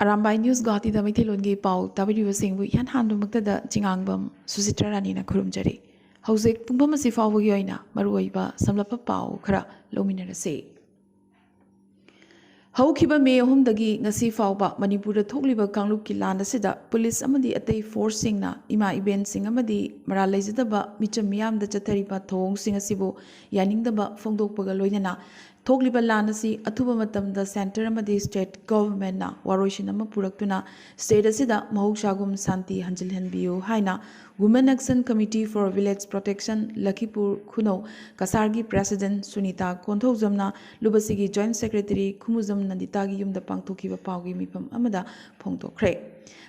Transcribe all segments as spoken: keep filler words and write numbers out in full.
Arambai news ꯒꯨꯋꯥꯍꯥꯇꯤꯗ ꯃꯩꯇꯩꯂꯣꯟꯒꯤ ꯄꯥꯎ ꯇꯥꯕꯤꯔꯤꯕꯁꯤꯡꯕꯨ ꯏꯍꯥꯟ ꯍꯥꯟꯕꯃꯛꯇꯗ ꯆꯤꯉꯥꯡꯕꯝ ꯁꯨꯆꯤꯇ꯭ꯔ ꯔꯥꯅꯤꯅ ꯈꯨꯔꯨꯝꯖꯔꯤ꯫ ꯍꯧꯖꯤꯛ ꯄꯨꯡꯐꯝ ꯑꯁꯤ ꯐꯥꯎꯕꯒꯤ ꯑꯣꯏꯅ ꯃꯔꯨꯑꯣꯏꯕ ꯁꯝꯂꯞꯄ ꯄꯥꯎ ꯈꯔ ꯂꯧꯃꯤꯟꯅꯔꯁꯤ꯫ ꯍꯧꯈꯤꯕ ꯃꯦ ꯑꯍꯨꯝꯗꯒꯤ ꯉꯁꯤ ꯐꯥꯎꯕ ꯃꯅꯤꯄꯨꯔꯗ ꯊꯣꯛꯂꯤꯕ ꯀꯥꯡꯂꯨꯞꯀꯤ ꯂꯥꯟ ꯑꯁꯤꯗ ꯄꯨꯂꯤꯁ ꯑꯃꯗꯤ ꯑꯇꯩ ꯐꯣꯔꯁꯁꯤꯡꯅ ꯏꯃꯥ ꯏꯕꯦꯟꯁꯤꯡ ꯑꯃꯗꯤ ꯃꯔꯥꯜ ꯂꯩꯖꯗꯕ ꯃꯤꯆꯝ ꯃꯤꯌꯥꯝꯗ ꯆꯠꯊꯔꯤꯕ ꯊꯧꯑꯣꯡꯁꯤꯡ ꯑꯁꯤꯕꯨ ꯌꯥꯅꯤꯡꯗꯕ ꯐꯣꯡꯗꯣꯛꯄꯒ ꯂꯣꯏꯅꯅ ꯊꯣꯛꯂꯤꯕ ꯂꯥꯟ ꯑꯁꯤ ꯑꯊꯨꯕ ꯃꯇꯝꯗ ꯁꯦꯟꯇꯔ ꯑꯃꯗꯤ ꯁ꯭ꯇꯦꯠ ꯒꯚꯔꯟꯃꯦꯟꯠꯅ ꯋꯥꯔꯣꯏꯁꯤꯟ ꯑꯃ ꯄꯨꯔꯛꯇꯨꯅ ꯁ꯭ꯇꯦꯠ ꯑꯁꯤꯗ ꯃꯍꯧꯁꯥꯒꯨꯝ ꯁꯥꯟꯇꯤ ꯍꯟꯖꯤꯜꯍꯟꯕꯤꯌꯨ ꯍꯥꯏꯅ Women Action Committee for Village Protection Lakhipur ꯈꯨꯅꯧ ꯀꯁꯥꯔꯒꯤ ꯄ꯭ꯔꯦꯁꯤꯗꯦꯟꯠ ꯁꯨꯅꯤꯇꯥ ꯀꯣꯟꯊꯧꯖꯝꯅ ꯂꯨꯕꯁꯤꯒꯤ ꯖꯣꯏꯟꯠ ꯁꯦꯀ꯭ꯔꯦꯇꯔꯤ ꯈꯨꯃꯨꯖꯝ ꯅꯟꯗꯤꯇꯥꯒꯤ ꯌꯨꯝꯗ ꯄꯥꯡꯊꯣꯛꯈꯤꯕ ꯄꯥꯎꯒꯤ ꯃꯤꯐꯝ ꯑꯃꯗ ꯐꯣꯡꯗꯣꯛꯈ꯭ꯔꯦ꯫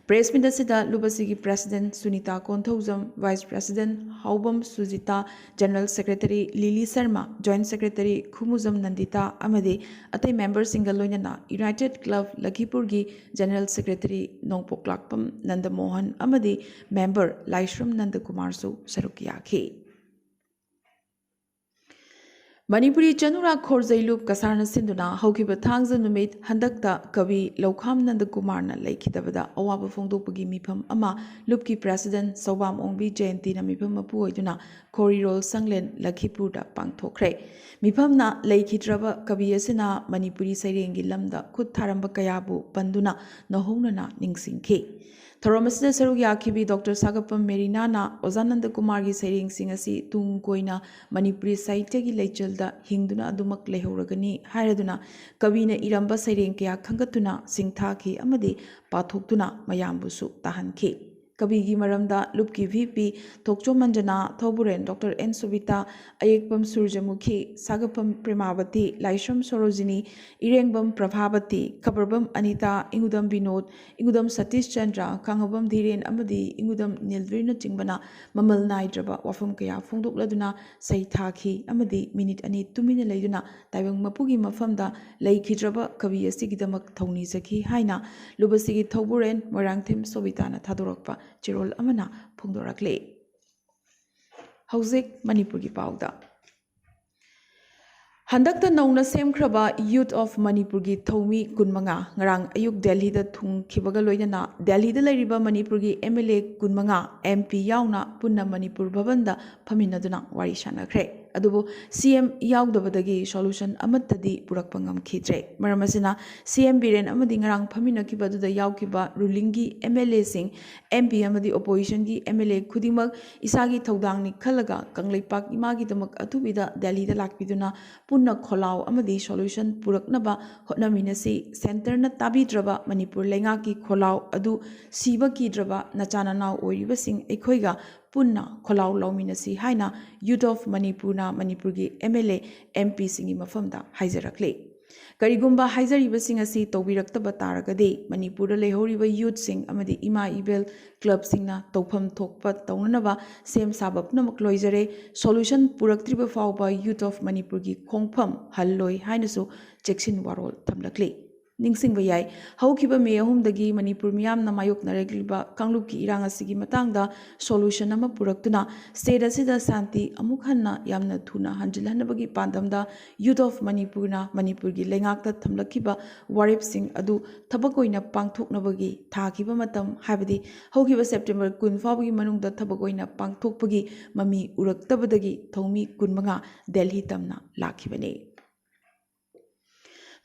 ꯄ꯭ꯔꯦꯁ ꯃꯤꯠ ꯑꯁꯤꯗ ꯂꯨꯕꯁꯤꯒꯤ president Sunita Konthoujam, vice president Haobam Sujita, general secretary Lili Sharma, joint secretary Khumujam Nandita ꯑꯃꯗꯤ ꯑꯇꯩ ꯃꯦꯝꯕꯔꯁꯤꯡꯒ ꯂꯣꯏꯅꯅ ꯌꯨꯅꯥꯏꯇꯦꯗ ꯀ꯭ꯂꯕ ꯂꯈꯤꯄꯨꯔꯒꯤ ꯖꯦꯅꯔꯦꯜ ꯁꯦꯀ꯭ꯔꯦꯇꯔꯤ ꯅꯣꯡꯄꯣꯛꯂꯥꯛꯄꯝ ꯅꯟꯗꯃꯣꯍꯟ ꯑꯃꯗꯤ ꯃꯦꯝꯕꯔ ꯂꯥꯏꯁ꯭ꯔꯝ ꯅꯟꯗꯀꯨꯃꯥꯔꯁꯨ ꯁꯔꯨꯛ ꯌꯥꯈꯤ꯫ ꯃꯅꯤꯄꯨꯔꯤ ꯆꯅꯨꯔꯥ ꯈꯣꯔꯖꯩ ꯂꯨꯞ ꯀꯁꯥꯔꯅ ꯁꯤꯟꯗꯨꯅ ꯍꯧꯈꯤꯕ ꯊꯥꯡꯖ ꯅꯨꯃꯤꯠ ꯍꯟꯗꯛꯇ ꯀꯕꯤ ꯂꯧꯈꯥꯝ ꯅꯟꯗꯀꯨꯃꯥꯔꯅ ꯂꯩꯈꯤꯗꯕꯗ ꯑꯋꯥꯕ ꯐꯣꯡꯗꯣꯛꯄꯒꯤ ꯃꯤꯐꯝ ꯑꯃ ꯂꯨꯞꯀꯤ ꯄ꯭ꯔꯦꯁꯤꯗꯦꯟꯠ ꯁꯧꯕꯥꯝ ꯑꯣꯡꯕꯤ ꯖꯌꯟꯇꯤꯅ ꯃꯤꯐꯝ ꯃꯄꯨ ꯑꯣꯏꯗꯨꯅ ꯈꯣꯔꯤꯔꯣꯜ ꯁꯪꯂꯦꯟ ꯂꯈꯤꯄꯨꯔꯗ ꯄꯥꯡꯊꯣꯛꯈ꯭ꯔꯦ꯫ ꯃꯤꯐꯝꯅ ꯂꯩꯈꯤꯗ꯭ꯔꯕ ꯀꯕꯤ ꯑꯁꯤꯅ ꯃꯅꯤꯄꯨꯔꯤ ꯁꯩꯔꯦꯡꯒꯤ ꯂꯝꯗ ꯈꯨꯠ ꯊꯥꯔꯝꯕ ꯀꯌꯥꯕꯨ ꯄꯟꯗꯨꯅ ꯅꯧꯍꯧꯅꯅ ꯅꯤꯡꯁꯤꯡꯈꯤ꯫ ꯊꯧꯔꯝ ꯑꯁꯤꯗ ꯁꯔꯨꯛ ꯌꯥꯈꯤꯕꯤ ꯗꯣꯛꯇꯔ ꯁꯥꯒꯞꯄꯝ ꯃꯦꯔꯤꯅꯥꯅ ꯑꯣꯖꯥ ꯅꯟꯗꯀꯨꯃꯥꯔꯒꯤ ꯁꯩꯔꯦꯡꯁꯤꯡ ꯑꯁꯤ ꯇꯨꯡ ꯀꯣꯏꯅ ꯃꯅꯤꯄꯨꯔꯤ ꯁꯥꯍꯤꯇ꯭ꯌꯒꯤ ꯂꯩꯆꯜꯗ ꯍꯤꯡꯗꯨꯅ ꯑꯗꯨꯃꯛ ꯂꯩꯍꯧꯔꯒꯅꯤ ꯍꯥꯏꯔꯗꯨꯅ ꯀꯕꯤꯅ ꯏꯔꯝꯕ ꯁꯩꯔꯦꯡ ꯀꯌꯥ ꯈꯟꯒꯠꯇꯨꯅ ꯁꯤꯡꯊꯥꯈꯤ ꯑꯃꯗꯤ ꯄꯥꯊꯣꯛꯇꯨꯅ ꯃꯌꯥꯝꯕꯨꯁꯨ ꯇꯥꯍꯟꯈꯤ꯫ ꯀꯕꯤꯒꯤ ꯃꯔꯝꯗ ꯂꯨꯞꯀꯤ ꯚꯤ ꯄꯤ ꯊꯣꯛꯆꯣꯝ ꯃꯟꯖꯅꯥ, ꯊꯧꯕꯨꯔꯦꯟ ꯗꯣꯛꯇꯔ ꯑꯦꯟ ꯁꯣꯕꯤꯇꯥ, ꯑꯌꯦꯛꯄꯝ ꯁꯨꯔꯖꯃꯨꯈꯤ, ꯁꯥꯒꯞꯄꯝ ꯄ꯭ꯔꯦꯃꯥꯕꯇꯤ, ꯂꯥꯏꯁ꯭ꯔꯝ ꯁꯣꯔꯣꯖꯤꯅꯤ, ꯏꯔꯦꯡꯕꯝ ꯄ꯭ꯔꯚꯥꯕꯇꯤ, ꯈꯕꯔꯕꯝ ꯑꯅꯤꯇꯥ, ꯏꯉꯨꯗꯝ ꯕꯤꯅꯣꯗ, ꯏꯉꯨꯗꯝ ꯁꯇꯤꯁ ꯆꯟꯗ꯭ꯔ, ꯈꯥꯡꯉꯕꯝ ꯙꯤꯔꯦꯟ ꯑꯃꯗꯤ ꯏꯉꯨꯗꯝ ꯅꯤꯜꯕꯤꯔꯅꯆꯤꯡꯕꯅ ꯃꯃꯜ ꯅꯥꯏꯗ꯭ꯔꯕ ꯋꯥꯐꯝ ꯀꯌꯥ ꯐꯣꯡꯗꯣꯛꯂꯗꯨꯅ ꯁꯩ ꯊꯥꯈꯤ ꯑꯃꯗꯤ ꯃꯤꯅꯤꯠ ꯑꯅꯤ ꯇꯨꯃꯤꯟꯅ ꯂꯩꯗꯨꯅ ꯇꯥꯏꯕꯪ ꯃꯄꯨꯒꯤ ꯃꯐꯝꯗ ꯂꯩꯈꯤꯗ꯭ꯔꯕ ꯀꯕꯤ ꯑꯁꯤꯒꯤꯗꯃꯛ ꯊꯧꯅꯤꯖꯈꯤ ꯍꯥꯏꯅ ꯂꯨꯕꯁꯤꯒꯤ ꯊꯧꯕꯨꯔꯦꯟ ꯃꯣꯏꯔꯥꯡꯊꯦꯝ ꯁꯣꯕꯤꯇꯥꯅ ꯊꯥꯗꯣꯔꯛꯄ ꯆꯦꯔꯣꯜ ꯑꯃꯅ ꯐꯣꯡꯗꯣꯔꯛꯂꯤ꯫ ꯍꯧꯖꯤꯛ ꯃꯅꯤꯄꯨꯔꯒꯤ ꯄꯥꯎꯗ꯫ ꯍꯟꯗꯛꯇ ꯅꯧꯅ ꯁꯦꯝꯈ꯭ꯔꯕ ꯌꯨꯠ ꯑꯣꯐ ꯃꯅꯤꯄꯨꯔꯒꯤ ꯊꯧꯃꯤ ꯀꯨꯟꯃꯉꯥ ꯉꯔꯥꯡ ꯑꯌꯨꯛ ꯗꯦꯜꯍꯤꯗ ꯊꯨꯡꯈꯤꯕꯒ ꯂꯣꯏꯅꯅ ꯗꯦꯜꯍꯤꯗ ꯂꯩꯔꯤꯕ ꯃꯅꯤꯄꯨꯔꯒꯤ ꯑꯦꯝ ꯑꯦꯜ ꯑꯦ ꯀꯨꯟꯃꯉꯥ, ꯑꯦꯝ ꯄꯤ ꯌꯥꯎꯅ ꯄꯨꯟꯅ ꯃꯅꯤꯄꯨꯔ ꯚꯕꯟꯗ ꯐꯝꯃꯤꯟꯅꯗꯨꯅ ꯋꯥꯔꯤ ꯁꯥꯟꯅꯈ꯭ꯔꯦ꯫ ꯑꯗꯨꯕꯨ ꯁꯤ ꯑꯦꯝ ꯌꯥꯎꯗꯕꯗꯒꯤ ꯁꯣꯂꯨꯁꯟ ꯑꯃꯠꯇꯗꯤ ꯄꯨꯔꯛꯄ ꯉꯝꯈꯤꯗ꯭ꯔꯦ꯫ ꯃꯔꯝ ꯑꯁꯤꯅ ꯁꯤ ꯑꯦꯝ ꯕꯤꯔꯦꯟ ꯑꯃꯗꯤ ꯉꯔꯥꯡ ꯐꯝꯃꯤꯟꯅꯈꯤꯕ ꯑꯗꯨꯗ ꯌꯥꯎꯈꯤꯕ ꯔꯨꯂꯤꯡꯒꯤ ꯑꯦꯝ ꯑꯦꯜ ꯑꯦꯁꯤꯡ, ꯑꯦꯝ ꯄꯤ ꯑꯃꯗꯤ ꯑꯣꯄꯣꯖꯤꯁꯟꯒꯤ ꯑꯦꯝ ꯑꯦꯜ ꯑꯦ ꯈꯨꯗꯤꯡꯃꯛ ꯏꯁꯥꯒꯤ ꯊꯧꯗꯥꯡꯅꯤ ꯈꯜꯂꯒ ꯀꯪꯂꯩꯄꯥꯛ ꯏꯃꯥꯒꯤꯗꯃꯛ ꯑꯊꯨꯕꯤꯗ ꯗꯦꯜꯍꯤꯗ ꯂꯥꯛꯄꯤꯗꯨꯅ ꯄꯨꯟꯅ ꯈꯣꯜꯂꯥꯎ ꯑꯃꯗꯤ ꯁꯣꯂꯨꯁꯟ ꯄꯨꯔꯛꯅꯕ ꯍꯣꯠꯅꯃꯤꯟꯅꯁꯤ꯫ ꯁꯦꯟꯇꯔꯅ ꯇꯥꯕꯤꯗ꯭ꯔꯕ ꯃꯅꯤꯄꯨꯔ ꯂꯩꯉꯥꯛꯀꯤ ꯈꯣꯜꯂꯥꯎ ꯑꯗꯨ ꯁꯤꯕ ꯀꯤꯗ꯭ꯔꯕ ꯅꯆꯥ ꯅꯅꯥꯎ ꯑꯣꯏꯔꯤꯕꯁꯤꯡ ꯑꯩꯈꯣꯏꯒ ꯄꯨꯟꯅ ꯈꯣꯜꯂꯥꯎ ꯂꯥꯎꯃꯤꯟꯅꯁꯤ ꯍꯥꯏꯅ ꯌꯨꯠ ꯑꯣꯐ ꯃꯅꯤꯄꯨꯔꯅ ꯃꯅꯤꯄꯨꯔꯒꯤ ꯑꯦꯝ ꯑꯦꯜ ꯑꯦ, ꯑꯦꯝ ꯄꯤꯁꯤꯡꯒꯤ ꯃꯐꯝꯗ ꯍꯥꯏꯖꯔꯛꯂꯤ꯫ ꯀꯔꯤꯒꯨꯝꯕ ꯍꯥꯏꯖꯔꯤꯕꯁꯤꯡ ꯑꯁꯤ ꯇꯧꯕꯤꯔꯛꯇꯕ ꯇꯥꯔꯒꯗꯤ ꯃꯅꯤꯄꯨꯔꯗ ꯂꯩꯍꯧꯔꯤꯕ ꯌꯨꯠꯁꯤꯡ ꯑꯃꯗꯤ ꯏꯃꯥ ꯏꯕꯦꯜ ꯀ꯭ꯂꯕꯁꯤꯡꯅ ꯇꯧꯐꯝ ꯊꯣꯛꯄ ꯇꯧꯅꯅꯕ ꯁꯦꯝ ꯁꯥꯕ ꯄꯨꯝꯅꯃꯛ ꯂꯣꯏꯖꯔꯦ꯫ ꯁꯣꯂꯨꯁꯟ ꯄꯨꯔꯛꯇ꯭ꯔꯤꯕ ꯐꯥꯎꯕ ꯌꯨꯠ ꯑꯣꯐ ꯃꯅꯤꯄꯨꯔꯒꯤ ꯈꯣꯡꯐꯝ ꯍꯜꯂꯣꯏ ꯍꯥꯏꯅꯁꯨ ꯆꯦꯛꯁꯤꯟ ꯋꯥꯔꯣꯜ ꯊꯝꯂꯛꯂꯤ꯫ ꯅꯤꯡꯁꯤꯡꯕ ꯌꯥꯏ, ꯍꯧꯈꯤꯕ ꯃꯦ ꯑꯍꯨꯝꯗꯒꯤ ꯃꯅꯤꯄꯨꯔ ꯃꯤꯌꯥꯝꯅ ꯃꯥꯌꯣꯛꯅꯔꯛꯂꯤꯕ ꯀꯥꯡꯂꯨꯞꯀꯤ ꯏꯔꯥꯡ ꯑꯁꯤꯒꯤ ꯃꯇꯥꯡꯗ ꯁꯣꯂꯨꯁꯟ ꯑꯃ ꯄꯨꯔꯛꯇꯨꯅ ꯁ꯭ꯇꯦꯠ ꯑꯁꯤꯗ ꯁꯥꯟꯇꯤ ꯑꯃꯨꯛ ꯍꯟꯅ ꯌꯥꯝꯅ ꯊꯨꯅ ꯍꯟꯖꯤꯜꯍꯟꯅꯕꯒꯤ ꯄꯥꯟꯗꯝꯗ ꯌꯨꯠ ꯑꯣꯐ ꯃꯅꯤꯄꯨꯔꯅ ꯃꯅꯤꯄꯨꯔꯒꯤ ꯂꯩꯉꯥꯛꯇ ꯊꯝꯂꯛꯈꯤꯕ ꯋꯥꯔꯦꯞꯁꯤꯡ ꯑꯗꯨ ꯊꯕꯛ ꯑꯣꯏꯅ ꯄꯥꯡꯊꯣꯛꯅꯕꯒꯤ ꯊꯥꯈꯤꯕ ꯃꯇꯝ, ꯍꯥꯏꯕꯗꯤ ꯍꯧꯈꯤꯕ ꯁꯦꯞꯇꯦꯝꯕꯔ ꯀꯨꯟ ꯐꯥꯎꯕꯒꯤ ꯃꯅꯨꯡꯗ ꯊꯕꯛ ꯑꯣꯏꯅ ꯄꯥꯡꯊꯣꯛꯄꯒꯤ ꯃꯃꯤ ꯎꯔꯛꯇꯕꯗꯒꯤ ꯊꯧꯃꯤ ꯀꯨꯟꯃꯉꯥ ꯗꯦꯜꯍꯤ ꯇꯝꯅ ꯂꯥꯛꯈꯤꯕꯅꯤ꯫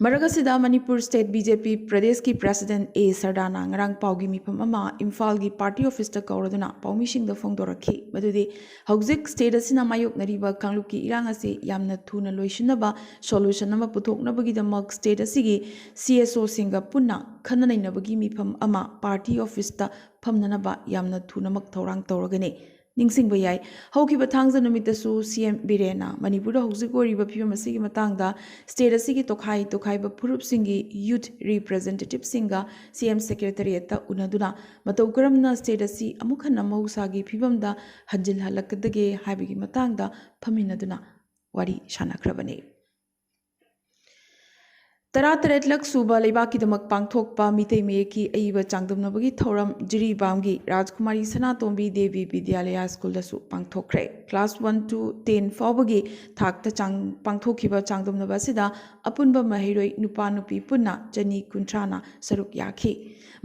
ꯃꯔꯛ ꯑꯁꯤꯗ ꯃꯅꯤꯄꯨꯔ ꯁ꯭ꯇꯦꯠ ꯕꯤ ꯖꯦ ꯄꯤ ꯄ꯭ꯔꯗꯦꯁꯀꯤ ꯄ꯭ꯔꯦꯁꯤꯗꯦꯟꯠ ꯑꯦ ꯁꯔꯗꯥꯅ ꯉꯔꯥꯡ ꯄꯥꯎꯒꯤ ꯃꯤꯐꯝ ꯑꯃ ꯏꯝꯐꯥꯜꯒꯤ ꯄꯥꯔꯇꯤ ꯑꯣꯐꯤꯁꯇ ꯀꯧꯔꯗꯨꯅ ꯄꯥꯎꯃꯤꯁꯤꯡꯗ ꯐꯣꯡꯗꯣꯔꯛꯈꯤ꯫ ꯃꯗꯨꯗꯤ ꯍꯧꯖꯤꯛ ꯁ꯭ꯇꯦꯠ ꯑꯁꯤꯅ ꯃꯥꯌꯣꯛꯅꯔꯤꯕ ꯀꯥꯡꯂꯨꯞꯀꯤ ꯏꯔꯥꯡ ꯑꯁꯤ ꯌꯥꯝꯅ ꯊꯨꯅ ꯂꯣꯏꯁꯤꯟꯅꯕ ꯁꯣꯂꯨꯁꯟ ꯑꯃ ꯄꯨꯊꯣꯛꯅꯕꯒꯤꯗꯃꯛ ꯁ꯭ꯇꯦꯠ ꯑꯁꯤꯒꯤ ꯁꯤ ꯑꯦꯁ ꯑꯣꯁꯤꯡꯒ ꯄꯨꯟꯅ ꯈꯟꯅ ꯅꯩꯅꯕꯒꯤ ꯃꯤꯐꯝ ꯑꯃ ꯄꯥꯔꯇꯤ ꯑꯣꯐꯤꯁꯇ ꯐꯝꯅꯅꯕ ꯌꯥꯝꯅ ꯊꯨꯅꯃꯛ ꯊꯧꯔꯥꯡ ꯇꯧꯔꯒꯅꯤ꯫ ꯅꯤꯡꯁꯤꯡꯕ ꯌꯥꯏ, ꯍꯧꯈꯤꯕ ꯊꯥꯡꯖ ꯅꯨꯃꯤꯠꯇꯁꯨ ꯁꯤ ꯑꯦꯝ ꯕꯤꯔꯦꯟꯅ ꯃꯅꯤꯄꯨꯔꯗ ꯍꯧꯖꯤꯛ ꯑꯣꯏꯔꯤꯕ ꯐꯤꯕꯝ ꯑꯁꯤꯒꯤ ꯃꯇꯥꯡꯗ ꯁ꯭ꯇꯦꯠ ꯑꯁꯤꯒꯤ ꯇꯣꯈꯥꯏ ꯇꯣꯈꯥꯏꯕ ꯐꯨꯔꯨꯞꯁꯤꯡꯒꯤ ꯌꯨꯠ ꯔꯤꯄ꯭ꯔꯖꯦꯟꯇꯦꯇꯤꯚꯁꯤꯡꯒ ꯁꯤ ꯑꯦꯝ ꯁꯦꯀ꯭ꯔꯦꯇꯔꯤꯌꯦꯠꯇ ꯎꯅꯗꯨꯅ ꯃꯇꯧ ꯀꯔꯝꯅ ꯁ꯭ꯇꯦꯠ ꯑꯁꯤ ꯑꯃꯨꯛ ꯍꯟꯅ ꯃꯍꯧꯁꯥꯒꯤ ꯐꯤꯕꯝꯗ ꯍꯟꯖꯤꯜꯍꯜꯂꯛꯀꯗꯒꯦ ꯍꯥꯏꯕꯒꯤ ꯃꯇꯥꯡꯗ ꯐꯝꯃꯤꯟꯅꯗꯨꯅ ꯋꯥꯔꯤ ꯁꯥꯟꯅꯈ꯭ꯔꯕꯅꯤ꯫ ꯇꯔꯥꯇꯔꯦꯠꯂꯛ ꯁꯨꯕ ꯂꯩꯕꯥꯛꯀꯤꯗꯃꯛ ꯄꯥꯡꯊꯣꯛꯄ ꯃꯤꯇꯩ ꯃꯌꯦꯛꯀꯤ ꯑꯏꯕ ꯆꯥꯡꯗꯝꯅꯕꯒꯤ ꯊꯧꯔꯝ ꯖꯤꯔꯤꯕꯥꯝꯒꯤ ꯔꯥꯖꯀꯨꯃꯥꯔꯤ ꯁꯅꯥꯇꯣꯝꯕꯤ ꯗꯦꯕꯤ ꯕꯤꯗ꯭ꯌꯥꯂꯌꯥ ꯁ꯭ꯀꯨꯜꯗꯁꯨ ꯄꯥꯡꯊꯣꯛꯈ꯭ꯔꯦ꯫ ꯀ꯭ꯂꯥꯁ ꯋꯥꯟ ꯇꯨ ꯇꯦꯟ ꯐꯥꯎꯕꯒꯤ ꯊꯥꯛꯇ ꯆꯥꯡ-, ꯄꯥꯡꯊꯣꯛꯈꯤꯕ ꯆꯥꯡꯗꯝꯅꯕ ꯑꯁꯤꯗ ꯑꯄꯨꯟꯕ ꯃꯍꯩꯔꯣꯏ ꯅꯨꯄꯥ ꯅꯨꯄꯤ ꯄꯨꯟꯅ ꯆꯅꯤ ꯀꯨꯟꯊ꯭ꯔꯥꯅ ꯁꯔꯨꯛ ꯌꯥꯈꯤ꯫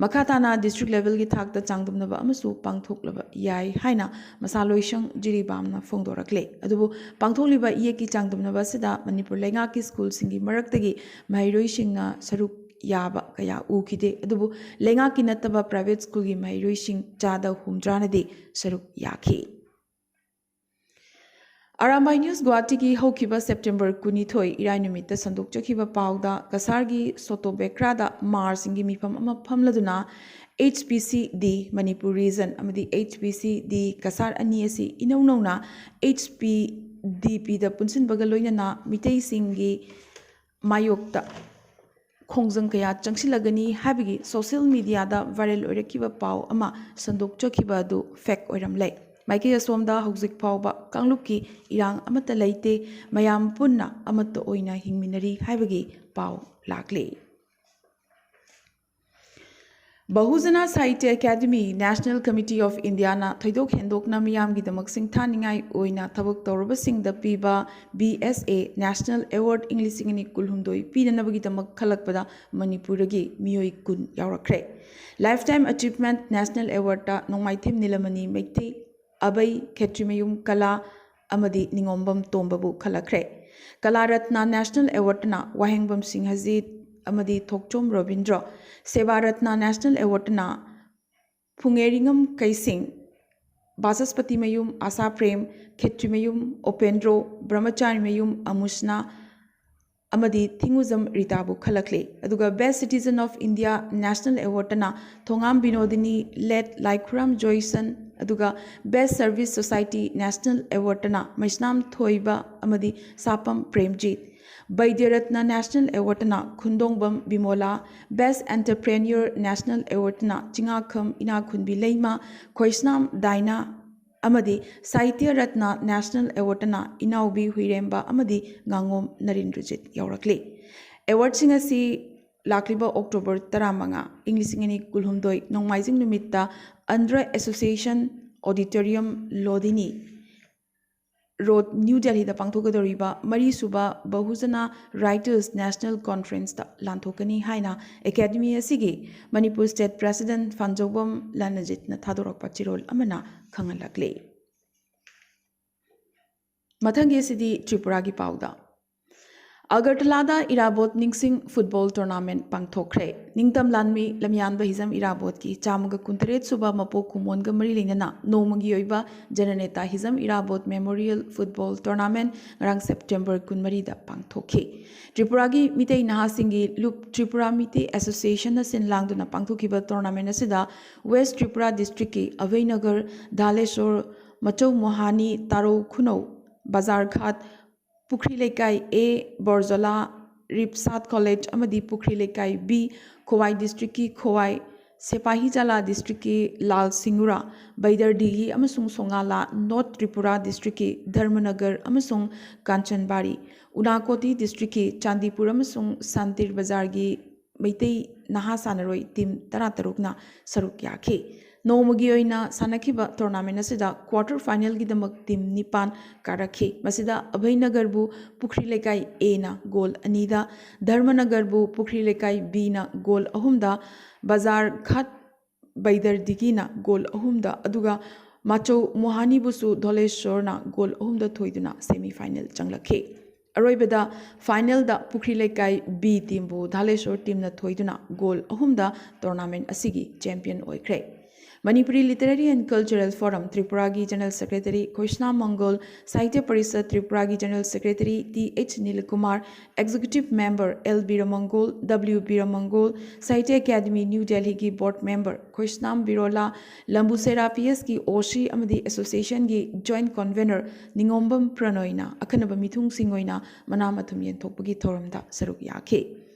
ꯃꯈꯥ ꯇꯥꯅ ꯗꯤꯁꯇ꯭ꯔꯤꯛ ꯂꯦꯚꯦꯜꯒꯤ ꯊꯥꯛꯇ ꯆꯥꯡꯗꯝꯅꯕ ꯑꯃꯁꯨ ꯄꯥꯡꯊꯣꯛꯂꯕ ꯌꯥꯏ ꯍꯥꯏꯅ ꯃꯁꯥꯂꯣꯏꯁꯪ ꯖꯤꯔꯤꯕꯥꯝꯅ ꯐꯣꯡꯗꯣꯔꯛꯂꯦ꯫ ꯑꯗꯨꯕꯨ ꯄꯥꯡꯊꯣꯛꯂꯤꯕ ꯏꯌꯦꯛꯀꯤ ꯆꯥꯡꯗꯝꯅꯕ ꯑꯁꯤꯗ ꯃꯅꯤꯄꯨꯔ ꯂꯩꯉꯥꯛꯀꯤ ꯁ꯭ꯀꯨꯜꯁꯤꯡꯒꯤ ꯃꯔꯛꯇꯒꯤ ꯃꯍꯩꯔꯣꯏꯁꯤꯡꯅ ꯁꯔꯨꯛ ꯌꯥꯕ ꯀꯌꯥ ꯎꯈꯤꯗꯦ꯫ ꯑꯗꯨꯕꯨ ꯂꯩꯉꯥꯛꯀꯤ ꯅꯠꯇꯕ ꯄ꯭ꯔꯥꯏꯚꯦꯠ ꯁ꯭ꯀꯨꯜꯒꯤ ꯃꯍꯩꯔꯣꯏꯁꯤꯡ ꯆꯥꯗ ꯍꯨꯝꯗ꯭ꯔꯥꯅꯗꯤ ꯁꯔꯨꯛ ꯌꯥꯈꯤ꯫ ꯑꯔꯥꯝꯕꯥꯏ ꯅ꯭ꯌꯨꯁ ꯒꯨꯋꯥꯍꯥꯇꯤꯒꯤ ꯍꯧꯈꯤꯕ ꯁꯦꯞꯇꯦꯝꯕꯔ ꯀꯨꯟꯅꯤꯊꯣꯏ ꯏꯔꯥꯏ ꯅꯨꯃꯤꯠꯇ ꯁꯟꯗꯣꯛꯆꯈꯤꯕ ꯄꯥꯎꯗ ꯀꯁꯥꯔꯒꯤ ꯁꯣꯇꯣꯕꯦꯀ꯭ꯔꯥꯗ ꯃꯥꯔꯁꯤꯡꯒꯤ ꯃꯤꯐꯝ ꯑꯃ ꯐꯝꯂꯗꯨꯅ ꯑꯩꯆ ꯄꯤ ꯁꯤ ꯗꯤ ꯃꯅꯤꯄꯨꯔ ꯔꯤꯖꯟ ꯑꯃꯗꯤ ꯑꯩꯆ ꯄꯤ ꯁꯤ ꯗꯤ ꯀꯁꯥꯔ ꯑꯅꯤ ꯑꯁꯤ ꯏꯅꯧ ꯅꯧꯅ ꯑꯩꯆ ꯄꯤ ꯗꯤ ꯄꯤꯗ ꯄꯨꯟꯁꯤꯟꯕꯒ ꯂꯣꯏꯅꯅ ꯃꯤꯇꯩꯁꯤꯡꯒꯤ ꯃꯥꯌꯣꯛꯇ ꯈꯣꯡꯖꯪ ꯀꯌꯥ ꯆꯪꯁꯤꯜꯂꯒꯅꯤ ꯍꯥꯏꯕꯒꯤ ꯁꯣꯁꯤꯌꯦꯜ ꯃꯤꯗꯤꯌꯥꯗ ꯚꯥꯏꯔꯦꯜ ꯑꯣꯏꯔꯛꯈꯤꯕ ꯄꯥꯎ ꯑꯃ ꯁꯟꯗꯣꯛꯆꯈꯤꯕ ꯑꯗꯨ ꯐꯦꯛ ꯑꯣꯏꯔꯝꯂꯦ꯫ ꯃꯥꯏꯀꯩ ꯑꯁꯣꯝꯗ ꯍꯧꯖꯤꯛ ꯐꯥꯎꯕ ꯀꯥꯡꯂꯨꯞꯀꯤ ꯏꯔꯥꯡ ꯑꯃꯠꯇ ꯂꯩꯇꯦ, ꯃꯌꯥꯝ ꯄꯨꯟꯅ ꯑꯃꯠꯇ ꯑꯣꯏꯅ ꯍꯤꯡꯃꯤꯟꯅꯔꯤ ꯍꯥꯏꯕꯒꯤ ꯄꯥꯎ ꯂꯥꯛꯂꯤ꯫ ꯕꯍꯨꯖꯅ ꯁꯥꯍꯤꯇ꯭ꯌ ꯑꯦꯀꯥꯗꯃꯤ, National Committee of Indiaꯅ ꯊꯣꯏꯗꯣꯛ ꯍꯦꯟꯗꯣꯛꯅ ꯃꯤꯌꯥꯝꯒꯤꯗꯃꯛ ꯁꯤꯡꯊꯥꯅꯤꯡꯉꯥꯏ ꯑꯣꯏꯅ ꯊꯕꯛ ꯇꯧꯔꯕꯁꯤꯡꯗ ꯄꯤꯕ ꯕꯤ ꯑꯦꯁ ꯑꯦ National Award ꯏꯪ ꯂꯤꯁꯤꯡ ꯑꯅꯤ ꯀꯨꯟꯍꯨꯝꯗꯣꯏ ꯄꯤꯅꯅꯕꯒꯤꯗꯃꯛ ꯈꯜꯂꯛꯄꯗ ꯃꯅꯤꯄꯨꯔꯗꯒꯤ ꯃꯤꯑꯣꯏ ꯀꯨꯟ ꯌꯥꯎꯔꯛꯈ꯭ꯔꯦ꯫ Lifetime Achievement National Awardꯇ ꯅꯣꯡꯃꯥꯏꯊꯦꯝ ꯅꯤꯂꯃꯅꯤ ꯃꯩꯇꯩ, ꯑꯕꯩ ꯈꯦꯇ꯭ꯔꯤꯃꯌꯨꯝ ꯀꯂꯥ ꯑꯃꯗꯤ ꯅꯤꯉꯣꯝꯕꯝ ꯇꯣꯝꯕꯕꯨ ꯈꯜꯂꯛꯈ꯭ꯔꯦ꯫ ꯀꯂꯥ ꯔꯠꯅ National Awardꯅ ꯋꯥꯍꯦꯡꯕꯝ ꯁꯤꯡꯍꯖꯤꯠ ꯑꯃꯗꯤ ꯊꯣꯛꯆꯣꯝ ꯔꯣꯕꯤꯟꯗ꯭ꯔꯣ, ꯁꯦꯕꯥ ꯔꯠꯅ National Awardꯅ ꯐꯨꯡꯉꯦꯔꯤꯉꯝ ꯀꯩꯁꯤꯡ, ꯕꯥꯆꯁꯄꯇꯤꯃꯌꯨꯝ ꯑꯥꯁꯥ ꯄ꯭ꯔꯦꯝ, ꯈꯦꯇ꯭ꯔꯤꯃꯌꯨꯝ ꯎꯄꯦꯟꯗ꯭ꯔꯣ, ꯕ꯭ꯔꯍꯃꯆꯥꯔꯤꯃꯌꯨꯝ ꯑꯃꯨꯁꯅꯥ ꯑꯃꯗꯤ ꯊꯤꯡꯉꯨꯖꯝ ꯔꯤꯇꯥꯕꯨ ꯈꯜꯂꯛꯂꯤ꯫ ꯑꯗꯨꯒ Best Citizen of India National Awardꯇꯅ ꯊꯣꯉꯥꯝ ꯕꯤꯅꯣꯗꯤꯅꯤ, ꯂꯦꯠ ꯂꯥꯏꯈꯨꯔꯥꯝ ꯖꯣꯏꯁꯟ, ꯑꯗꯨꯒ Best Service Society National Awardꯇꯅ ꯃꯩꯁꯅꯥꯝ ꯊꯣꯏꯕ ꯑꯃꯗꯤ ꯁꯥꯄꯝ ꯄ꯭ꯔꯦꯝꯖꯤꯠ, ꯕꯩꯗ꯭ꯌꯔꯠꯅ National Awardꯇꯅ ꯈꯨꯟꯗꯣꯡꯕꯝ ꯕꯤꯃꯣꯂꯥ, Best Entrepreneur National Awardꯇꯅ ꯆꯤꯉꯥꯈꯝ ꯏꯅꯥꯈꯨꯟꯕꯤ ꯂꯩꯃ, ꯈꯣꯏꯁꯅꯥꯝ ꯗꯥꯏꯅꯥ ꯑꯃꯗꯤ ꯁꯥꯍꯤꯇ꯭ꯌ ꯔꯠꯅ National Awardꯇꯅ ꯏꯅꯥꯎꯕꯤ ꯍꯨꯏꯔꯦꯝꯕ ꯑꯃꯗꯤ ꯉꯥꯉꯣꯝ ꯅꯔꯦꯟꯗ꯭ꯔꯖꯤꯠ ꯌꯥꯎꯔꯛꯂꯤ꯫ ꯑꯦꯋꯥꯔꯗꯁꯤꯡ ꯑꯁꯤ ꯂꯥꯛꯂꯤꯕ ꯑꯣꯛꯇꯣꯕꯔ ꯇꯔꯥꯃꯉꯥ, ꯏꯪ ꯂꯤꯁꯤꯡ ꯑꯅꯤ ꯀꯨꯟꯍꯨꯝꯗꯣꯏ, ꯅꯣꯡꯃꯥꯏꯖꯤꯡ ꯅꯨꯃꯤꯠꯇ ꯑꯟꯙ꯭ꯔ ꯑꯦꯁꯣꯁꯤꯌꯦꯁꯟ ꯑꯣꯗꯤꯇꯣꯔꯤꯌꯝ, ꯂꯣꯗꯤꯅꯤ ꯔꯣꯗ, ꯅ꯭ꯌꯨ ꯗꯦꯜꯍꯤꯗ ꯄꯥꯡꯊꯣꯛꯀꯗꯧꯔꯤꯕ ꯃꯔꯤꯁꯨꯕ ꯕꯍꯨꯖꯅ ꯔꯥꯏꯇꯔꯁ ꯅꯦꯁꯅꯦꯜ ꯀꯣꯟꯐ꯭ꯔꯦꯟꯁꯇ ꯂꯥꯟꯊꯣꯛꯀꯅꯤ ꯍꯥꯏꯅ ꯑꯦꯀꯥꯗꯃꯤ ꯑꯁꯤꯒꯤ ꯃꯅꯤꯄꯨꯔ ꯁ꯭ꯇꯦꯠ ꯄ꯭ꯔꯦꯁꯤꯗꯦꯟꯠ ꯐꯥꯟꯖꯧꯕꯝ ꯂꯥꯜꯅꯖꯤꯠꯅ ꯊꯥꯗꯣꯔꯛꯄ ꯆꯦꯔꯣꯜ ꯑꯃꯅ ꯈꯪꯍꯜꯂꯛꯂꯤ꯫ ꯃꯊꯪꯒꯤ ꯑꯁꯤꯗꯤ ꯇ꯭ꯔꯤꯄꯨꯔꯥꯒꯤ ꯄꯥꯎꯗ꯫ ꯑꯒꯔꯇꯂꯥꯗ ꯏꯔꯥꯕꯣꯠ ꯅꯤꯡꯁꯤꯡ ꯐꯨꯠꯕꯣꯜ ꯇꯣꯔꯅꯥꯃꯦꯟꯠ ꯄꯥꯡꯊꯣꯛꯈ꯭ꯔꯦ꯫ ꯅꯤꯡꯇꯝ ꯂꯥꯟꯃꯤ ꯂꯝꯌꯥꯟꯕ ꯍꯤꯖꯝ ꯏꯔꯥꯕꯣꯠꯀꯤ ꯆꯥꯝꯃꯒ ꯀꯨꯟꯇꯔꯦꯠ ꯁꯨꯕ ꯃꯄꯣꯛ ꯀꯨꯝꯑꯣꯟꯒ ꯃꯔꯤ ꯂꯩꯅꯅ ꯅꯣꯡꯃꯒꯤ ꯑꯣꯏꯕ ꯖꯅꯅꯦꯇꯥ Hijam Irabot memorial football tournament ꯉꯔꯥꯡ ꯁꯦꯞꯇꯦꯝꯕꯔ ꯀꯨꯟꯃꯔꯤꯗ ꯄꯥꯡꯊꯣꯛꯈꯤ꯫ ꯇ꯭ꯔꯤꯄꯨꯔꯥꯒꯤ ꯃꯤꯇꯩ ꯅꯍꯥꯁꯤꯡꯒꯤ ꯂꯨꯞ ꯇ꯭ꯔꯤꯄꯨꯔꯥ ꯃꯤꯇꯩ ꯑꯦꯁꯣꯁꯤꯌꯦꯁꯟꯅ ꯁꯤꯟ ꯂꯥꯡꯗꯨꯅ ꯄꯥꯡꯊꯣꯛꯈꯤꯕ ꯇꯣꯔꯅꯥꯃꯦꯟꯠ ꯑꯁꯤꯗ ꯋꯦꯁ ꯇ꯭ꯔꯤꯄꯨꯔꯥ ꯗꯤꯁꯇ꯭ꯔꯤꯛꯀꯤ ꯑꯚꯩꯅꯒꯔ, ꯙꯥꯂꯦꯁꯣꯔ, ꯃꯆꯧ ꯃꯣꯍꯥꯅꯤ, ꯇꯥꯔꯧ ꯈꯨꯅꯧ, ꯕꯖꯥꯔ ꯘꯥꯠ, ꯄꯨꯈ꯭ꯔꯤ ꯂꯩꯀꯥꯏ A, ꯕꯣꯔꯖꯣꯂꯥ, ꯔꯤꯞꯁꯥꯠ ꯀꯣꯂꯦꯖ ꯑꯃꯗꯤ ꯄꯨꯈ꯭ꯔꯤ ꯂꯩꯀꯥꯏ B, ꯈꯣꯋꯥꯏ ꯗꯤꯁꯇ꯭ꯔꯤꯛꯀꯤ ꯈꯣꯋꯥꯏ, ꯁꯦꯄꯥꯍꯤꯖꯥꯂꯥ ꯗꯤꯁꯇ꯭ꯔꯤꯛꯀꯤ ꯂꯥꯜ ꯁꯤꯡꯒꯨꯔꯥ, ꯕꯩꯗꯔꯗꯤꯒꯤ ꯑꯃꯁꯨꯡ ꯁꯣꯉꯥꯂꯥ, ꯅꯣꯔꯠ ꯇ꯭ꯔꯤꯄꯨꯔꯥ ꯗꯤꯁꯇ꯭ꯔꯤꯛꯀꯤ ꯙꯔꯃꯅꯒꯔ ꯑꯃꯁꯨꯡ ꯀꯥꯟꯆꯟꯕꯥꯔꯤ, ꯎꯅꯥꯀꯣꯇꯤ ꯗꯤꯁꯇ꯭ꯔꯤꯛꯀꯤ ꯆꯥꯟꯗꯤꯄꯨꯔ ꯑꯃꯁꯨꯡ ꯁꯥꯟꯇꯤꯔ ꯕꯖꯥꯔꯒꯤ ꯃꯩꯇꯩ ꯅꯍꯥ ꯁꯥꯟꯅꯔꯣꯏ ꯇꯤꯝ ꯇꯔꯥꯇꯔꯨꯛꯅ ꯁꯔꯨꯛ ꯌꯥꯈꯤ꯫ ꯅꯣꯡꯃꯒꯤ ꯑꯣꯏꯅ ꯁꯥꯟꯅꯈꯤꯕ ꯇꯣꯔꯅꯥꯃꯦꯟ ꯑꯁꯤꯗ ꯀ꯭ꯋꯥꯔꯇꯔ ꯐꯥꯏꯅꯦꯜꯒꯤꯗꯃꯛ ꯇꯤꯝ ꯅꯤꯄꯥꯟ ꯀꯥꯔꯛꯈꯤ꯫ ꯃꯁꯤꯗ ꯑꯚꯩꯅꯒꯔꯕꯨ ꯄꯨꯈ꯭ꯔꯤ ꯂꯩꯀꯥꯏ Aꯅ ꯒꯣꯜ ꯑꯅꯤꯗ, ꯙꯔꯃꯅꯒꯔꯕꯨ ꯄꯨꯈ꯭ꯔꯤ ꯂꯩꯀꯥꯏ Bꯅ ꯒꯣꯜ ꯑꯍꯨꯝꯗ, ꯕꯖꯥꯔ ꯘꯥꯠ ꯕꯩꯗꯔꯗꯤꯒꯤꯅ ꯒꯣꯜ ꯑꯍꯨꯝꯗ, ꯑꯗꯨꯒ ꯃꯆꯧ ꯃꯣꯍꯥꯅꯤꯕꯨꯁꯨ ꯙꯣꯂꯦꯁꯣꯔꯅ ꯒꯣꯜ ꯑꯍꯨꯝꯗ ꯊꯣꯏꯗꯨꯅ ꯁꯦꯃꯤ ꯐꯥꯏꯅꯦꯜ ꯆꯪꯂꯛꯈꯤ꯫ ꯑꯔꯣꯏꯕꯗ ꯐꯥꯏꯅꯦꯜꯗ ꯄꯨꯈ꯭ꯔꯤ ꯂꯩꯀꯥꯏ B ꯇꯤꯝꯕꯨ ꯙꯥꯂꯦꯁꯣꯔ ꯇꯤꯝꯅ ꯊꯣꯏꯗꯨꯅ ꯒꯣꯜ ꯑꯍꯨꯝꯗ ꯇꯣꯔꯅꯥꯃꯦꯟ ꯑꯁꯤꯒꯤ ꯆꯦꯝꯄꯤꯌꯟ ꯑꯣꯏꯈ꯭ꯔꯦ꯫ Manipuri Literary and Cultural Forum ꯇ꯭ꯔꯤꯄꯨꯔꯥꯒꯤ ꯖꯦꯅꯔꯦꯜ ꯁꯦꯀ꯭ꯔꯦꯇꯔꯤ ꯈꯣꯏꯁꯅꯥꯝ ꯃꯪꯒꯣꯜ, ꯁꯥꯍꯤꯇ꯭ꯌ ꯄꯔꯤꯁꯠ ꯇ꯭ꯔꯤꯄꯨꯔꯥꯒꯤ general secretary Th Nilakumar, executive member L Biramangol, W Biramangol, Sahitya academy new ꯗꯦꯜꯍꯤꯒꯤ ꯕꯣꯔꯗ ꯃꯦꯝꯕꯔ ꯈꯣꯏꯁꯅꯥꯝ ꯕꯤꯔꯣꯂꯥ, ꯂꯝꯕꯨꯁꯦꯔꯥ P S ꯀꯤ O C ꯑꯃꯗꯤ ꯑꯦꯁꯣꯁꯤꯌꯦꯁꯟꯒꯤ ꯖꯣꯏꯟꯠ ꯀꯟꯚꯦꯅꯔ ꯅꯤꯉꯣꯝꯕꯝ ꯄ꯭ꯔꯅꯣꯏꯅ ꯑꯈꯟꯅꯕ ꯃꯤꯊꯨꯡꯁꯤꯡ ꯑꯣꯏꯅ ꯃꯅꯥ ꯃꯊꯨꯝ ꯌꯦꯟꯊꯣꯛꯄꯒꯤ ꯊꯧꯔꯝꯗ ꯁꯔꯨꯛ ꯌꯥꯈꯤ꯫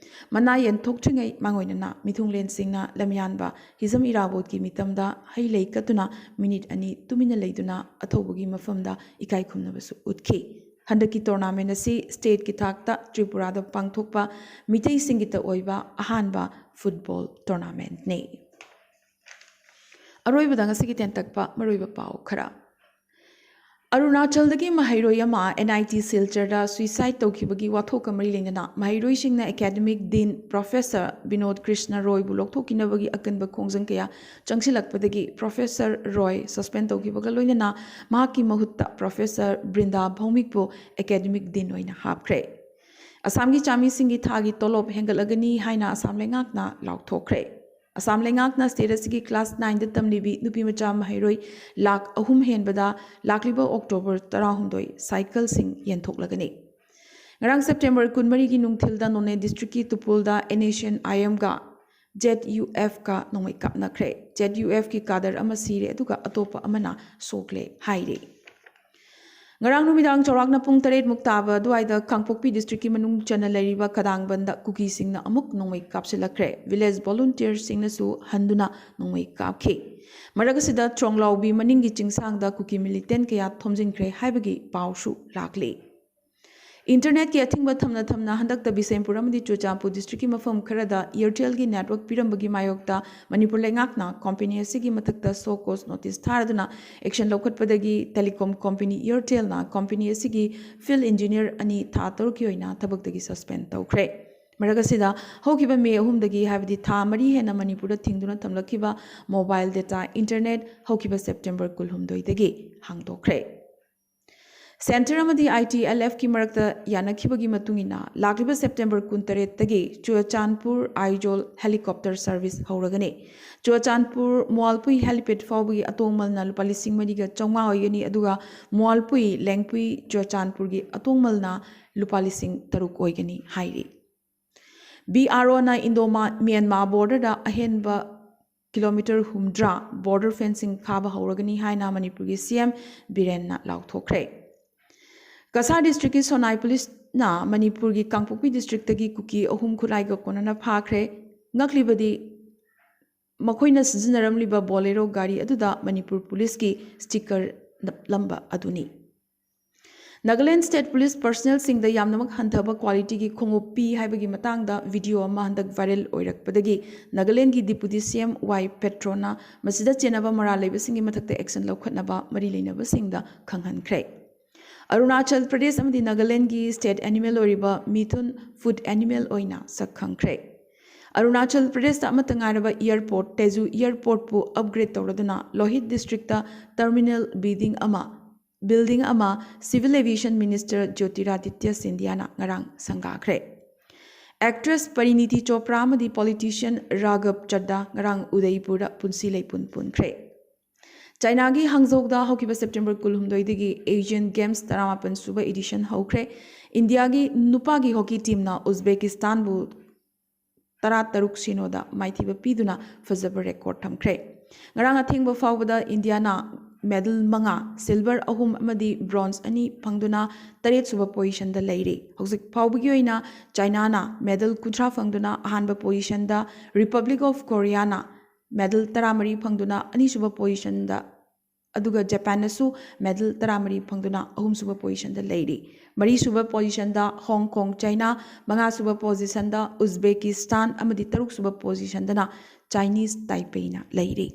ꯃꯅꯥ ꯌꯦꯟꯊꯣꯛꯇ꯭ꯔꯤꯉꯩ ꯃꯥꯡꯑꯣꯏꯅꯅ ꯃꯤꯊꯨꯡꯂꯦꯟꯁꯤꯡꯅ ꯂꯝꯌꯥꯟꯕ ꯍꯤꯖꯝ ꯏꯔꯥꯕꯣꯠꯀꯤ ꯃꯤꯇꯝꯗ ꯍꯩ ꯂꯩ ꯀꯠꯇꯨꯅ ꯃꯤꯅꯤꯠ ꯑꯅꯤ ꯇꯨꯃꯤꯟꯅ ꯂꯩꯗꯨꯅ ꯑꯊꯧꯕꯒꯤ ꯃꯐꯝꯗ ꯏꯀꯥꯏ ꯈꯨꯝꯅꯕꯁꯨ ꯎꯠꯈꯤ꯫ ꯍꯟꯗꯛꯀꯤ tournament ꯑꯁꯤ stateꯀꯤ ꯊꯥꯛꯇ ꯇ꯭ꯔꯤꯄꯨꯔꯥꯗ ꯄꯥꯡꯊꯣꯛꯄ ꯃꯤꯇꯩꯁꯤꯡꯒꯤꯇ ꯑꯣꯏꯕ ꯑꯍꯥꯟꯕ football tournamentꯅꯤ꯫ ꯑꯔꯣꯏꯕꯗ ꯉꯁꯤꯒꯤ ꯇꯦꯟꯇꯛꯄ ꯃꯔꯨꯑꯣꯏꯕ ꯄꯥꯎ ꯈꯔ꯫ ꯑꯔꯨꯅꯥꯆꯜꯗꯒꯤ ꯃꯍꯩꯔꯣꯏ ꯑꯃ NIT ꯁꯤꯜꯆꯔꯗ suicide ꯇꯧꯈꯤꯕꯒꯤ ꯋꯥꯊꯣꯛꯀ ꯃꯔꯤ ꯂꯩꯅꯅ ꯃꯍꯩꯔꯣꯏꯁꯤꯡꯅ academic dean Professor Vinod Krishna ꯔꯣꯏꯕꯨ ꯂꯧꯊꯣꯛꯈꯤꯅꯕꯒꯤ ꯑꯀꯟꯕ ꯈꯣꯡꯖꯪ ꯀꯌꯥ ꯆꯪꯁꯤꯜꯂꯛꯄꯗꯒꯤ Professor ꯔꯣꯏ suspend ꯇꯧꯈꯤꯕꯒ ꯂꯣꯏꯅꯅ ꯃꯍꯥꯛꯀꯤ ꯃꯍꯨꯠꯇ Professor ꯕ꯭ꯔꯤꯟꯗꯥ ꯚꯧꯃꯤꯛꯄꯨ academic dean ꯑꯣꯏꯅ ꯍꯥꯞꯈ꯭ꯔꯦ꯫ ꯑꯁꯥꯝꯒꯤ ꯆꯥꯃꯤꯁꯤꯡꯒꯤ ꯊꯥꯒꯤ ꯇꯣꯂꯣꯞ ꯍꯦꯟꯒꯠꯂꯒꯅꯤ ꯍꯥꯏꯅ ꯑꯁꯥꯝ ꯂꯩꯉꯥꯛꯅ ꯂꯥꯎꯊꯣꯛꯈ꯭ꯔꯦ꯫ ꯑꯁꯥꯝ ꯂꯩꯉꯥꯛꯅ state ꯑꯁꯤꯒꯤ class nineꯗ ꯇꯝꯂꯤꯕꯤ ꯅꯨꯄꯤ ꯃꯆꯥ ꯃꯍꯩꯔꯣꯏ ꯂꯥꯈ ꯑꯍꯨꯝ ꯍꯦꯟꯕꯗ ꯂꯥꯛꯂꯤꯕ October ꯇꯔꯥꯍꯨꯝꯗꯣꯏ cycleꯁꯤꯡ ꯌꯦꯟꯊꯣꯛꯂꯒꯅꯤ꯫ ꯉꯔꯥꯡ September ꯀꯨꯟꯃꯔꯤꯒꯤ ꯅꯨꯡꯊꯤꯜꯗ ꯅꯣꯅꯦ districtꯀꯤ ꯇꯨꯄꯨꯜꯗ NSCN-IMꯒ ZUFꯀ ꯅꯣꯡꯃꯩ ꯀꯥꯞꯅꯈ꯭ꯔꯦ꯫ ZUFꯀꯤ cadre ꯑꯃ ꯁꯤꯔꯦ, ꯑꯗꯨꯒ ꯑꯇꯣꯞꯄ ꯑꯃꯅ ꯁꯣꯛꯂꯦ ꯍꯥꯏꯔꯤ꯫ ꯉꯔꯥꯡ ꯅꯨꯃꯤꯗꯥꯡ ꯆꯥꯎꯔꯥꯛꯅ ꯄꯨꯡ ꯇꯔꯦꯠꯃꯨꯛ ꯇꯥꯕ ꯑꯗꯨꯋꯥꯏꯗ ꯀꯥꯡꯄꯣꯛꯄꯤ districtꯀꯤ ꯃꯅꯨꯡ ꯆꯟꯅ ꯂꯩꯔꯤꯕ ꯀꯗꯥꯡꯕꯟꯗ ꯀꯨꯀꯤꯁꯤꯡꯅ ꯑꯃꯨꯛ ꯅꯣꯡꯃꯩ ꯀꯥꯞꯁꯤꯜꯂꯛꯈ꯭ꯔꯦ꯫ Village volunteerꯁꯤꯡꯅꯁꯨ ꯍꯟꯗꯨꯅ ꯅꯣꯡꯃꯩ ꯀꯥꯞꯈꯤ꯫ ꯃꯔꯛ ꯑꯁꯤꯗ ꯇ꯭ꯔꯣꯡꯂꯥꯎꯕꯤ ꯃꯅꯤꯡꯒꯤ ꯆꯤꯡꯁꯥꯡꯗ ꯀꯨꯀꯤ militant ꯀꯌꯥ ꯊꯣꯝꯖꯤꯟꯈ꯭ꯔꯦ ꯍꯥꯏꯕꯒꯤ ꯄꯥꯎꯁꯨ ꯂꯥꯛꯂꯤ꯫ Internetꯀꯤ ꯑꯊꯤꯡꯕ ꯊꯝꯅ ꯊꯝꯅ ꯍꯟꯗꯛꯇ ꯕꯤꯁꯦꯝꯄꯨꯔ ꯑꯃꯗꯤ ꯆꯨꯔꯆꯥꯟꯄꯨꯔ districtꯀꯤ ꯃꯐꯝ ꯈꯔꯗ Airtelꯒꯤ network ꯄꯤꯔꯝꯕꯒꯤ ꯃꯥꯌꯣꯛꯇ ꯃꯅꯤꯄꯨꯔ ꯂꯩꯉꯥꯛꯅ company ꯑꯁꯤꯒꯤ ꯃꯊꯛꯇ show cause notice ꯊꯥꯔꯗꯨꯅ action ꯂꯧꯈꯠꯄꯗꯒꯤ telecom company Airtelꯅ company ꯑꯁꯤꯒꯤ field engineer ꯑꯅꯤ ꯊꯥ ꯇꯔꯨꯛꯀꯤ ꯑꯣꯏꯅ ꯊꯕꯛꯇꯒꯤ suspend ꯇꯧꯈ꯭ꯔꯦ꯫ ꯃꯔꯛ ꯑꯁꯤꯗ ꯍꯧꯈꯤꯕ ꯃꯦ ꯑꯍꯨꯝꯗꯒꯤ, ꯍꯥꯏꯕꯗꯤ ꯊꯥ ꯃꯔꯤ ꯍꯦꯟꯅ ꯃꯅꯤꯄꯨꯔꯗ ꯊꯤꯡꯗꯨꯅ ꯊꯝꯂꯛꯈꯤꯕ mobile data, internet ꯍꯧꯈꯤꯕ September ꯀꯨꯟꯍꯨꯝꯗꯣꯏꯗꯒꯤ ꯍꯥꯡꯗꯣꯛꯈ꯭ꯔꯦ꯫ Centre ꯑꯃꯗꯤ ITLFꯀꯤ ꯃꯔꯛꯇ ꯌꯥꯅꯈꯤꯕꯒꯤ ꯃꯇꯨꯡ ꯏꯟꯅ, ꯂꯥꯛꯂꯤꯕ September ꯀꯨꯟꯇꯔꯦꯠꯇꯒꯤ Churachandpur Aizawl helicopter service ꯍꯧꯔꯒꯅꯤ꯫ Churachandpur ꯃꯣꯜꯄꯨꯏ helipad ꯐꯥꯎꯕꯒꯤ ꯑꯇꯣꯡꯃꯜꯅ ꯂꯨꯄꯥ ꯂꯤꯁꯤꯡ ꯃꯔꯤꯒ ꯆꯥꯝꯃꯉꯥ ꯑꯣꯏꯒꯅꯤ, ꯑꯗꯨꯒ ꯃꯣꯜꯄꯨꯏ ꯂꯦꯡꯄꯨꯏ ꯆꯨꯔꯆꯥꯟꯄꯨꯔꯒꯤ ꯑꯇꯣꯡꯃꯜꯅ ꯂꯨꯄꯥ ꯂꯤꯁꯤꯡ ꯇꯔꯨꯛ ꯑꯣꯏꯒꯅꯤ ꯍꯥꯏꯔꯤ꯫ BROꯅ Indo Myanmar borderꯗ ꯑꯍꯦꯟꯕ kilometre ꯍꯨꯝꯗ꯭ꯔꯥ border fencing ꯈꯥꯕ ꯍꯧꯔꯒꯅꯤ ꯍꯥꯏꯅ ꯃꯅꯤꯄꯨꯔꯒꯤ CM ꯕꯤꯔꯦꯟꯅ ꯂꯥꯎꯊꯣꯛꯈ꯭ꯔꯦ꯫ ꯀꯁꯥꯔ districtꯀꯤ ꯁꯣꯅꯥꯏ policeꯅ ꯃꯅꯤꯄꯨꯔꯒꯤ ꯀꯥꯡꯄꯣꯛꯄꯤ districtꯇꯒꯤ ꯀꯨꯀꯤ ꯑꯍꯨꯝ ꯈꯨꯠꯂꯥꯏꯒ ꯀꯣꯟꯅꯅ ꯐꯥꯈ꯭ꯔꯦ꯫ ꯉꯛꯂꯤꯕꯗꯤ ꯃꯈꯣꯏꯅ ꯁꯤꯖꯤꯟꯅꯔꯝꯂꯤꯕ Bolero ꯒꯥꯔꯤ ꯑꯗꯨꯗ ꯃꯅꯤꯄꯨꯔ policeꯀꯤ sticker ꯅꯞꯂꯝꯕ ꯑꯗꯨꯅꯤ꯫ ꯅꯥꯒꯥꯂꯦꯟ ꯁ꯭ꯇꯦꯠ ꯄꯨꯂꯤꯁ ꯄꯔꯁꯅꯦꯜꯁꯤꯡꯗ ꯌꯥꯝꯅꯃꯛ ꯍꯟꯊꯕ ꯀ꯭ꯋꯥꯂꯤꯇꯤꯒꯤ ꯈꯣꯡꯎꯞ ꯄꯤ ꯍꯥꯏꯕꯒꯤ ꯃꯇꯥꯡꯗ ꯚꯤꯗꯤꯑꯣ ꯑꯃ ꯍꯟꯗꯛ ꯚꯥꯏꯔꯦꯜ ꯑꯣꯏꯔꯛꯄꯗꯒꯤ ꯅꯥꯒꯥꯂꯦꯟꯒꯤ ꯗꯤꯄꯨꯇꯤ ꯁꯤ ꯑꯦꯝ ꯋꯥꯏ ꯄꯦꯇ꯭ꯔꯣꯅ ꯃꯁꯤꯗ ꯆꯦꯟꯅꯕ ꯃꯔꯥꯜ ꯂꯩꯕꯁꯤꯡꯒꯤ ꯃꯊꯛꯇ ꯑꯦꯛꯁꯟ ꯂꯧꯈꯠꯅꯕ ꯃꯔꯤ ꯂꯩꯅꯕꯁꯤꯡꯗ ꯈꯪꯍꯟꯈ꯭ꯔꯦ꯫ ꯑꯔꯨꯅꯥꯆꯜ ꯄ꯭ꯔꯗꯦꯁ ꯑꯃꯗꯤ ꯅꯥꯒꯥꯂꯦꯟꯒꯤ ꯁ꯭ꯇꯦꯠ ꯑꯦꯅꯤꯃꯦꯜ ꯑꯣꯏꯔꯤꯕ ꯃꯤꯊꯨꯟ ꯐꯨꯗ ꯑꯦꯅꯤꯃꯦꯜ ꯑꯣꯏꯅ ꯁꯛ ꯈꯪꯈ꯭ꯔꯦ꯫ ꯑꯔꯨꯅꯥꯆꯜ ꯄ꯭ꯔꯗꯦꯁꯇ ꯑꯃꯠꯇ ꯉꯥꯏꯔꯕ ꯏꯌꯥꯔꯄꯣꯔꯠ ꯇꯦꯖꯨ ꯏꯌꯥꯔꯄꯣꯔꯠꯄꯨ ꯑꯞꯒ꯭ꯔꯦꯗ ꯇꯧꯔꯗꯨꯅ ꯂꯣꯍꯤꯠ ꯗꯤꯁꯇ꯭ꯔꯤꯛꯇ ꯇꯔꯃꯤꯅꯦꯜ ꯕꯤꯜꯗꯤꯡ ꯑꯃ ꯕꯤꯜꯗꯤꯡ ꯑꯃ ꯁꯤꯚꯤꯜ ꯑꯦꯚꯤꯌꯦꯁꯟ ꯃꯤꯅꯤꯁꯇꯔ ꯖ꯭ꯌꯣꯇꯤꯔꯥꯗꯤꯇ꯭ꯌ ꯁꯤꯟꯙꯤꯌꯥꯅ ꯉꯔꯥꯡ ꯁꯪꯒꯥꯈ꯭ꯔꯦ꯫ ꯑꯦꯛꯇ꯭ꯔꯦꯁ ꯄꯔꯤꯅꯤꯇꯤ ꯆꯣꯄ꯭ꯔꯥ ꯑꯃꯗꯤ ꯄꯣꯂꯤꯇꯤꯁꯤꯌꯟ ꯔꯥꯘꯕ ꯆꯗ꯭ꯗꯥ ꯉꯔꯥꯡ ꯎꯗꯩꯄꯨꯔꯗ ꯄꯨꯟꯁꯤ ꯂꯩꯄꯨꯟ ꯄꯨꯟꯈ꯭ꯔꯦ꯫ ꯆꯥꯏꯅꯥꯒꯤ ꯍꯥꯡꯖꯧꯗ ꯍꯧꯈꯤꯕ ꯁꯦꯞꯇꯦꯝꯕꯔ ꯀꯨꯟꯍꯨꯝꯗꯣꯏꯗꯒꯤ ꯑꯦꯁꯤꯌꯥꯟ ꯒꯦꯝꯁ ꯇꯔꯥꯃꯥꯄꯟ ꯁꯨꯕ ꯏꯗꯤꯁꯟ ꯍꯧꯈ꯭ꯔꯦ꯫ ꯏꯟꯗꯤꯌꯥꯒꯤ ꯅꯨꯄꯥꯒꯤ ꯍꯣꯀꯤ ꯇꯤꯝꯅ ꯎꯖꯕꯦꯀꯤꯁꯇꯥꯟꯕꯨ ꯇꯔꯥ ꯇꯔꯨꯛ ꯁꯤꯅꯣꯗ ꯃꯥꯏꯊꯤꯕ ꯄꯤꯗꯨꯅ ꯐꯖꯕ ꯔꯦꯀꯣꯔꯗ ꯊꯝꯈ꯭ꯔꯦ꯫ ꯉꯔꯥꯡ ꯑꯊꯦꯡꯕ ꯐꯥꯎꯕꯗ ꯏꯟꯗꯤꯌꯥꯅ ꯃꯦꯗꯜ ꯃꯉꯥ, ꯁꯤꯜꯚꯔ ꯑꯍꯨꯝ ꯑꯃꯗꯤ ꯕ꯭ꯔꯣꯟꯖ ꯑꯅꯤ ꯐꯪꯗꯨꯅ ꯇꯔꯦꯠ ꯁꯨꯕ ꯄꯣꯖꯤꯁꯟꯗ ꯂꯩꯔꯤ꯫ ꯍꯧꯖꯤꯛ ꯐꯥꯎꯕꯒꯤ ꯑꯣꯏꯅ ꯆꯥꯏꯅꯥꯅ ꯃꯦꯗꯜ ꯀꯨꯟꯊ꯭ꯔꯥ ꯐꯪꯗꯨꯅ ꯑꯍꯥꯟꯕ ꯄꯣꯖꯤꯁꯟꯗ, ꯔꯤꯄꯕ꯭ꯂꯤꯛ ꯑꯣꯐ ꯀꯣꯔꯤꯌꯥꯅ ꯃꯦꯗꯜ ꯇꯔꯥꯃꯔꯤ ꯐꯪꯗꯨꯅ ꯑꯅꯤꯁꯨꯕ ꯄꯣꯖꯤꯁꯟꯗ, ꯑꯗꯨꯒ ꯖꯄꯥꯟꯅꯁꯨ ꯃꯦꯗꯜ ꯇꯔꯥꯃꯔꯤ ꯐꯪꯗꯨꯅ ꯑꯍꯨꯝꯁꯨꯕ ꯄꯣꯖꯤꯁꯟꯗ ꯂꯩꯔꯤ꯫ ꯃꯔꯤꯁꯨꯕ ꯄꯣꯖꯤꯁꯟꯗ ꯍꯣꯡ ꯀꯣꯡ ꯆꯥꯏꯅꯥ, ꯃꯉꯥꯁꯨꯕ ꯄꯣꯖꯤꯁꯟꯗ ꯎꯖꯕꯦꯀꯤꯁꯇꯥꯟ ꯑꯃꯗꯤ ꯇꯔꯨꯛꯁꯨꯕ ꯄꯣꯖꯤꯁꯟꯗꯅ ꯆꯥꯏꯅꯤꯁ ꯇꯥꯏꯄꯦꯏꯅ ꯂꯩꯔꯤ꯫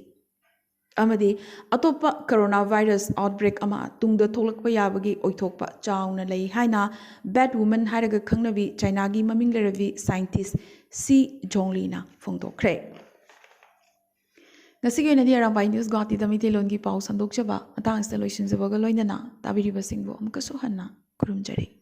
ꯑꯃꯗꯤ ꯑꯇꯣꯞꯄ ꯀꯣꯔꯣꯅꯥ ꯚꯥꯏꯔꯁ ꯑꯥꯎꯠꯕ꯭ꯔꯦꯛ ꯑꯃ ꯇꯨꯡꯗ ꯊꯣꯛꯂꯛꯄ ꯌꯥꯕꯒꯤ ꯑꯣꯏꯊꯣꯛꯄ ꯆꯥꯎꯅ ꯂꯩ ꯍꯥꯏꯅ ꯕꯦꯠ ꯋꯨꯃꯟ ꯍꯥꯏꯔꯒ ꯈꯪꯅꯕꯤ ꯆꯥꯏꯅꯥꯒꯤ ꯃꯃꯤꯡ ꯂꯩꯔꯕꯤ ꯁꯥꯏꯟꯇꯤꯁ ꯁꯤ ꯖꯣꯡꯂꯤꯅ ꯐꯣꯡꯗꯣꯛꯈ꯭ꯔꯦ꯫ ꯉꯁꯤꯒꯤ ꯑꯣꯏꯅꯗꯤ ꯑꯔꯥꯝꯕꯥꯏ ꯅ꯭ꯌꯨꯁ ꯒꯨꯋꯥꯍꯥꯇꯤꯗ ꯃꯩꯇꯩꯂꯣꯟꯒꯤ ꯄꯥꯎ ꯁꯟꯗꯣꯛꯆꯕ ꯃꯇꯥꯡ ꯑꯁꯤꯗ ꯂꯣꯏꯁꯤꯟꯖꯕꯒ ꯂꯣꯏꯅꯅ ꯇꯥꯕꯤꯔꯤꯕꯁꯤꯡꯕꯨ ꯑꯃꯨꯛꯀꯁꯨ ꯍꯟꯅ ꯈꯨꯔꯨꯝꯖꯔꯤ꯫